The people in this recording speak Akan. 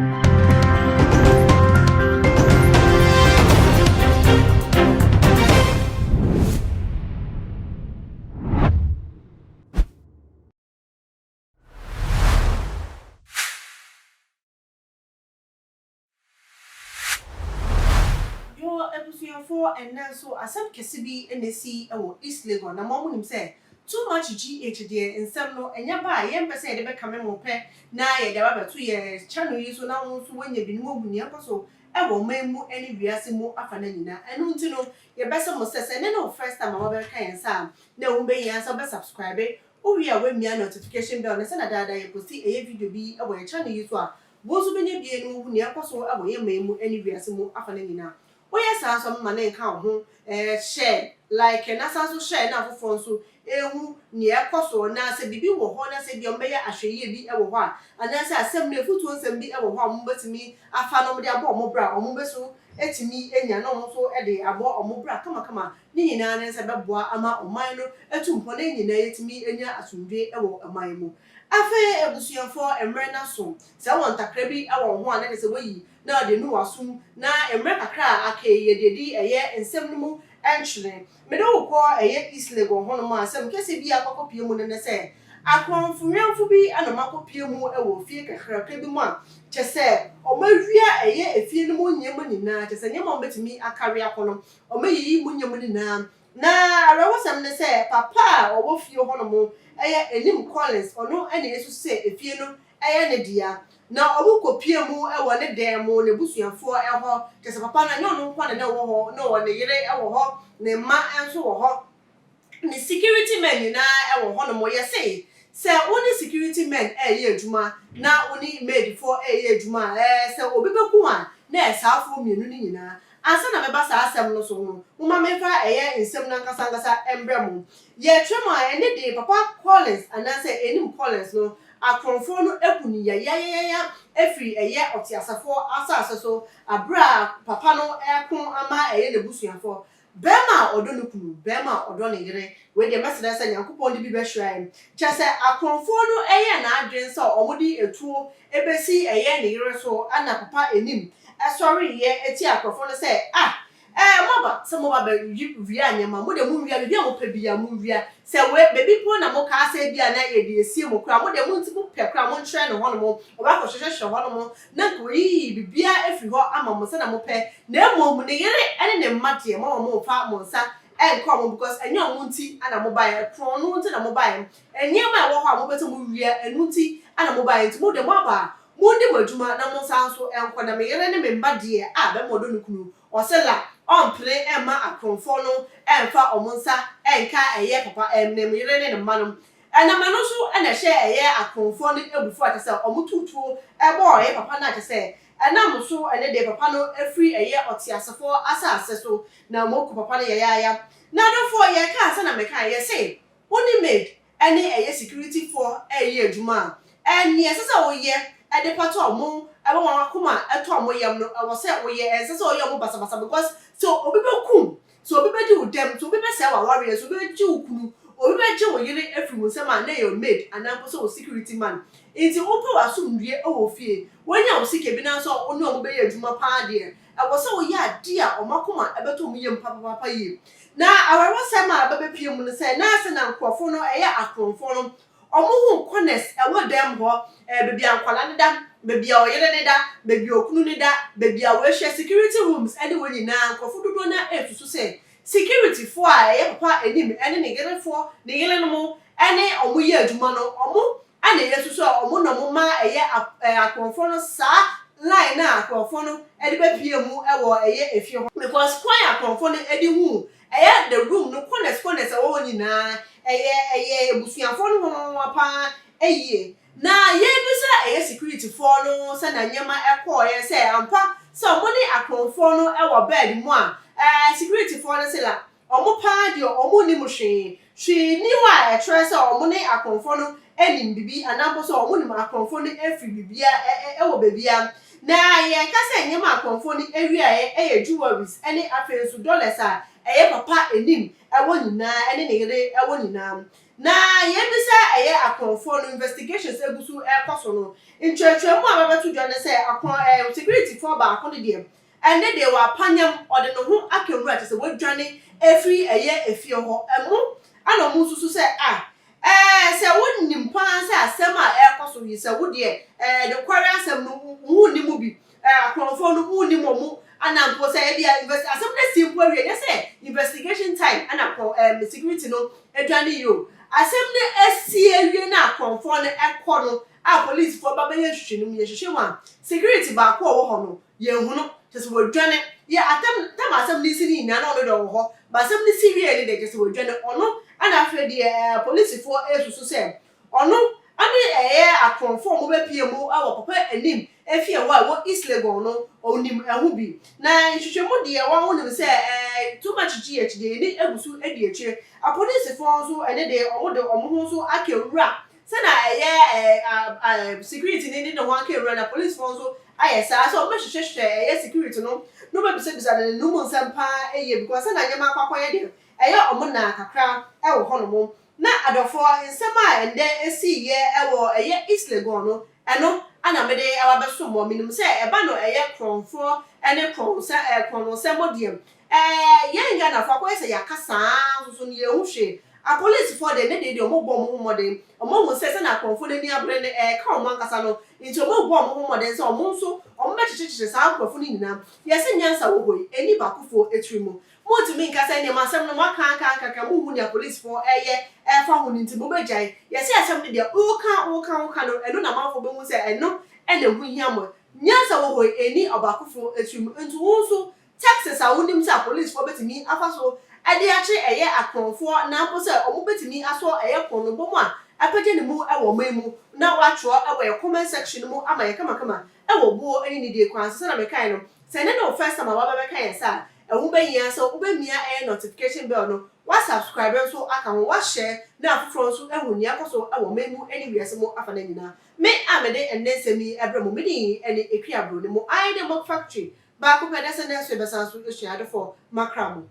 Yoo abusuafoɔ ɛnnɛ nso asɛm kɛse bi na asi wɔ East Legon na mo nim sɛ too much GH deɛ nsɛm no ɛnya ba a yɛmpɛ sɛ yɛde bɛkame mo pɛ na yɛde aba abɛto yɛn channel yi so na wo nso woanya bi na woahu nea ɛkɔ so wɔ ɔman mu ne wiase mu afa no nyinaa. Ɛno nti no yɛbɛsɛ mo sɛ sɛ ɛnnɛ ne wo first time a woabɛka yɛn nsa a na ɛho bɛhia sɛ wobɛ subscribe, wowie a woamia notification bell no sɛnea daadaa yɛ posti ɛyɛ video bi wɔ yɛn channel yi so a Wo nso bɛnya bie na woahu nea ɛkɔ so wɔ yɛn man mu ne wiase mu afa no nyinaa. Woyɛ saa nso a mema no nka wo ho hyɛ like na san nso hyɛ na afoforɔ nso nhu nea ɛkɔ so na sɛ biribi wɔ hɔ na sɛ ebia wɔbɛyɛ ahwɛyie bi wɔ hɔ a anaasɛ asɛm no afutuo nsɛm bi wɔ hɔ a wɔbɛtumi afa na wɔde abɔ wɔn bra a wɔn bɛso atumi anya na wɔn nso de abɔ wɔn bra kamakama. Ne nyinaa ne sɛ ɛbɛboa ama ɔman no atu mpɔn na yɛn nyinaa yɛatumi anya asomdwoeɛ wɔ ɔman mu. Afei abusuafoɔ, mmerɛ no aso. Sɛ wowɔ ntakra bi wɔ wo ho a, na kyerɛ sɛ woayi na wɔde anu w'asom, na mmerɛ kakra a aka yi, yɛde adi ɛyɛ nsɛm no mu nkyene. Mede wo kɔ ɛyɛ East Legon hɔnom a, asɛm kɛseɛ bi a akɔ akɔpue mu no ne sɛ, akorɔmfo-wiamfo bi na wɔakɔpue mu wɔ fie kakraka bi mu a, kyerɛ sɛ wɔawia ɛyɛ efie no mu nneɛma nyinaa, kyerɛ sɛ nneɛma a wɔbɛtumi akari akɔ no, wɔayiyi mu nneɛma nyinaa. Na awerɛhosɛm ne sɛ, papa a ɔwɔ fie hɔnom yɛ Enim Collins, ɔno na yɛsusu sɛ efie no yɛ ne dea. Na wɔkɔpue mu wɔ ne dan mu, n'abusuafoɔ hɔ, kyerɛ sɛ papa no, ɛnyɛ ɔno nko ara na na ɔwɔ hɔ, na ɔwɔ ne yere wɔ hɔ, ne mma nso wɔ hɔ, ne security men nyinaa wɔ hɔnom. Yɛse sɛ wo ne security men reyɛ adwuma na wo ne maidfoɔ reyɛ adwuma a, ɛɛ sɛ obi bɛku wo a, na ɛyɛ saafoɔ mmienu no nyinaa. Ansa na mɛba saa asɛm no so no, momma memfa ɛyɛ nsɛm no ankasa ankasa mbrɛ mo. Yɛtwerɛ mu a, ɛne de Papa Collins anaasɛ Enim Collins no, akorɔmfoɔ no aku no yayayayaya afiri ɛyɛ ɔteasefoɔ asase so aberɛ a papa no reko ama ɛyɛ n'abusuafoɔ. Barima a ɔdɔ ne kunu, barima a ɔdɔ ne yere, wei deɛ mɛsrɛ sɛ Nyankopɔn de bi bɛhyira yɛn. Kyerɛ sɛ akorɔmfoɔ no yɛɛ n'adwene sɛ wɔde atuo bɛsi ɛyɛ ne yere so ɛna papa anim sɔreeɛ tia akorɔmfoɔ no sɛ, Ah, ɛɛ moaba sɛ moba bɛ wia nneɛma, mo deɛ monwia, biribi a mopɛ biara monwia, sɛ wei, baabi mpo na mokaa sɛ ebia na yɛde asie mo koraa, mo deɛ mo nti mopɛ koraa monkyerɛ no hɔnom, wɔbɛakɔhwehwɛhwɛ hɔnom na anka wayiyi biribiara afiri hɔ ama mo sɛdeɛ mopɛ, na mmom ne yere ne ne mma deɛ mma wɔn mfa mo nsa nka wɔn because ɛnyɛ wɔn nti na mobaeɛ, korɔno nti na mobaeɛ, nneɛma a ɛwɔ hɔ a mopɛ sɛ mowia ɛno nti na mobaeɛ, nti mo deɛ moaba a monni mo adwuma na monsan nso nkɔ, na me yere ne me mma deɛ a bɛma ɔdɔ ne kunu, ɔse la, ɔmpene mma akorɔmfoɔ no mfa wɔn nsa nka ɛyɛ papa ne yere ne ne mma no. Ɛnam ɛno so na ɛhyɛɛ ɛyɛ akorɔmfoɔ no abufuo a kyerɛ sɛ wɔn too tuo bɔɔ ɛyɛ papa no a kyerɛ sɛ ɛnam so ɛnɛ deɛ papa no afiri ɛyɛ ɔteasefoɔ asase so na wɔaku papa no yayaaya. Na adɔfoɔ yɛkaa sɛdeɛ mekaeɛ yɛse wo ne maid ɛne ɛyɛ security foɔ ɛreyɛ adwuma a ɛneɛ ɛsɛ sɛ woyɛ ɛde pata wɔn ɛma wɔn akoma ɛtɔ wɔn yam no ɛwɔ sɛ woyɛ ɛnsɛ sɛ woyɛ wɔn basabasa because sɛ obi bɛkum Sɛ obi bɛdi wo dɛm, sɛ obi bɛsɛe w'awareɛ, sɛ obi bɛgye wo kunu, obi bɛgye wo yere afiri wo nsam a, na ɛyɛ wo maid anaa mpo sɛ wo security man. Nti wopɛ w'asomdwoeɛ wɔ wo fie, woanya wo sika bi nanso wo ne wɔn bɛyɛ adwuma paa deɛ, ɛwɔ sɛ woyɛ adeɛ a wɔn akoma bɛtɔ wɔn yam papaapa yie. Na awerɛhosɛm a ɛbɛbɛpue mu ne sɛ, na sɛ na nkorɔfoɔ no yɛ akorɔmfoɔ no, Wɔhuu corners ɛwɔ dan mu hɔ, ɛɛ baabi a nkwadaa no da, baabi a ɔyere no da, baabi a okunu no da, baabi a wɔahyia, security rooms ɛne wɔn nyinaa, nkurɔfo dodoɔ no ara resusu sɛ security foɔ a ɛyɛ papa anim ɛne ne yerefoɔ, ne yerenom ɛne wɔn yɛ adwuma no, wɔn ɛna yɛsusu a wɔn na wɔn ma ɛyɛ ɛɛ akorɔmfoɔ no saa line no a akorɔmfoɔ no ɛde bɛpue mu ɛwɔ ɛyɛ efie hɔ. Because kwan a akorɔmfoɔ no ɛde huu Ɛyɛ the room no corners corners a ɛwɔ hɔ nyinaa ɛyɛ ɛyɛ abusuafoɔ no nwanwanwa paa yie. Na yɛrebisa ɛyɛ security foɔ no sɛnea nneɛma ɛkɔɔeɛ sɛ ampa sɛ wɔn ne akorɔmfoɔ no wɔ bed mu a ɛɛ security foɔ no se la wɔn paa deɛ wɔn nnim hwee. Hwee nni hɔ a ɛkyerɛ sɛ wɔn ne akorɔmfoɔ no nim biribi anaa mpo sɛ wɔn nim akorɔmfoɔ no afiri biribiara wɔ baabiara. Na yɛka sɛ nneɛma a akorɔmfoɔ no wiaeɛ yɛ jewelries ne afei nso dollars a ɛyɛ papa anim wɔ nyinaa ne ne yere wɔ nyinaa. Na yɛbisa ɛyɛ akorɔmfoɔ no, investigations egu so ɛrekɔ so no, nkyerɛkyerɛmu a wɔbɛto dwa ne sɛ akorɔ security foɔ baako no deɛ, ɛne deɛ wapanyam, ɔde ne ho aka nwura, kyerɛ sɛ wadwane efiri ɛyɛ efie hɔ. Ɛmo ana ɔmo nso so sɛ a sɛ wonim paa sɛ asɛm a ɛrekɔ so yi, sɛ wo deɛ nokware asɛm no wo ni mu bi, akorɔmfoɔ no wo nim ɔmo ana mpo sɛ ebi a invest asɛm no si mpo awie, nyɛ sɛ investigation time ɛna kɔ security no adwane yi o. Asɛm no asi awie na akorɔmfoɔ no ɛkɔ no a, polisifoɔ ba bɛyɛ nhwehwɛ no mu, yɛhwehwɛ mu a, security baako a ɔwɔ hɔ no, yɛnhu no, kyerɛ sɛ wɔadwane. Yɛ atam tam asɛm no si ne nyinaa na ɔno deɛ ɔwɔ hɔ ba, asɛm no si wie ne deɛ, kyerɛ sɛ wɔadwane ɔno. Ɛna afei deɛ polisifoɔ esusu sɛ ɔno ɛne ɛyɛ akorɔmfoɔ a wɔbɛpie mu ɛwɔ papa anim efie hɔ a ɛwɔ East Legon no, onim ɛho bi. Na nhwehwɛmu deɛ, wɔn ho nim sɛ Too Much GH deɛ, yɛni egu so edi akyire. Apolisifoɔ nso ɛne deɛ, wɔn de wɔn ho nso aka nwura sɛna ɛyɛ ɛɛ security ne ne ho aka nwura, na polisifoɔ nso ayɛ saa sɛ wɔn bɛhwehwɛhwɛ ɛyɛ security no na wɔbɛbisabisa ne ne mu nsɛm paa ɛyɛ, because sɛna nneɛma akɔ akɔyɛ deɛ, ɛyɛ wɔn na kakra ɛwɔ hɔnom. Na adɔfoɔ, nsɛm a ɛndɛ esi yɛ ɛwɔ ɛyɛ East Legon no, ɛno ana mede ɛwa bɛso mɔ. Menim sɛ ɛba no ɛyɛ korɔmfoɔ ɛne korɔnsɛ korɔnosɛm deɛ, yɛn Ghanafoɔ akɔyɛ sɛ yɛaka saa nso so no, yɛn ho hwee. Apolisifoɔ deɛ, ne deɛ ɔmo bɔ ɔmo ho mmɔden, ɔmo hu sɛ sɛnea akorɔmfoɔ n'ani abere no ɛɛka ɔmo ankasa no nti, ɔmo bɔ ɔmo ho mmɔden sɛ ɔmo nso ɔmo bɛkyekyere saa nkurɔfoɔ no nyinaa. Yɛsɛ nyansa wɔ hɔ yi ɛni baakofoɔ etiri mu. Montumi nka sɛ nneɛma asɛm no mo aka aka aka aka, mo hu nea polisifoɔ ɛyɛ ɛfa ho no nti mo bɛgyae. Yɛsɛ asɛm no deɛ, woka woka woka no, ɛno na amanfoɔ bɛhu sɛ ɛno ɛna ɛho hia mo. Nyansa wɔ hɔ yi ɛni ɔbaakofoɔ etiri mu, nti wɔn nso tactics a wonim sɛ apolisifoɔ bɛtumi afa so ɛde akye ɛyɛ akorɔmfoɔ, na mpo sɛ ɔmo bɛtumi asɔ ɛyɛ korɔnobɔ mu a apagya ne mu ɛwɔ ɔman mu, na watwerɛ ɛwɔ yɛ comment section mu ama yɛ kamakama ɛwɔ buo ɛne ne die kwan so. Sɛ na mekae no sɛ ɛne ne first time a waba bɛka yɛn sa a, ɛho bɛyia sɛ wobɛmia ɛyɛ notification bell no, wasubscribe nso aka ho, wahyɛ na afoforɔ nso ɛho nea ɛkɔ so ɛwɔ ɔman mu ɛne wiase mu afa no nyinaa. Me a mede ɛnnɛ nsɛm yi ɛbrɛ mo, mede ɛne Ekua Broni mu ayɛ de Mock Factory baako pɛ dɛ sɛ nɛɛso yɛbɛsan so esua adefoɔ makra mo.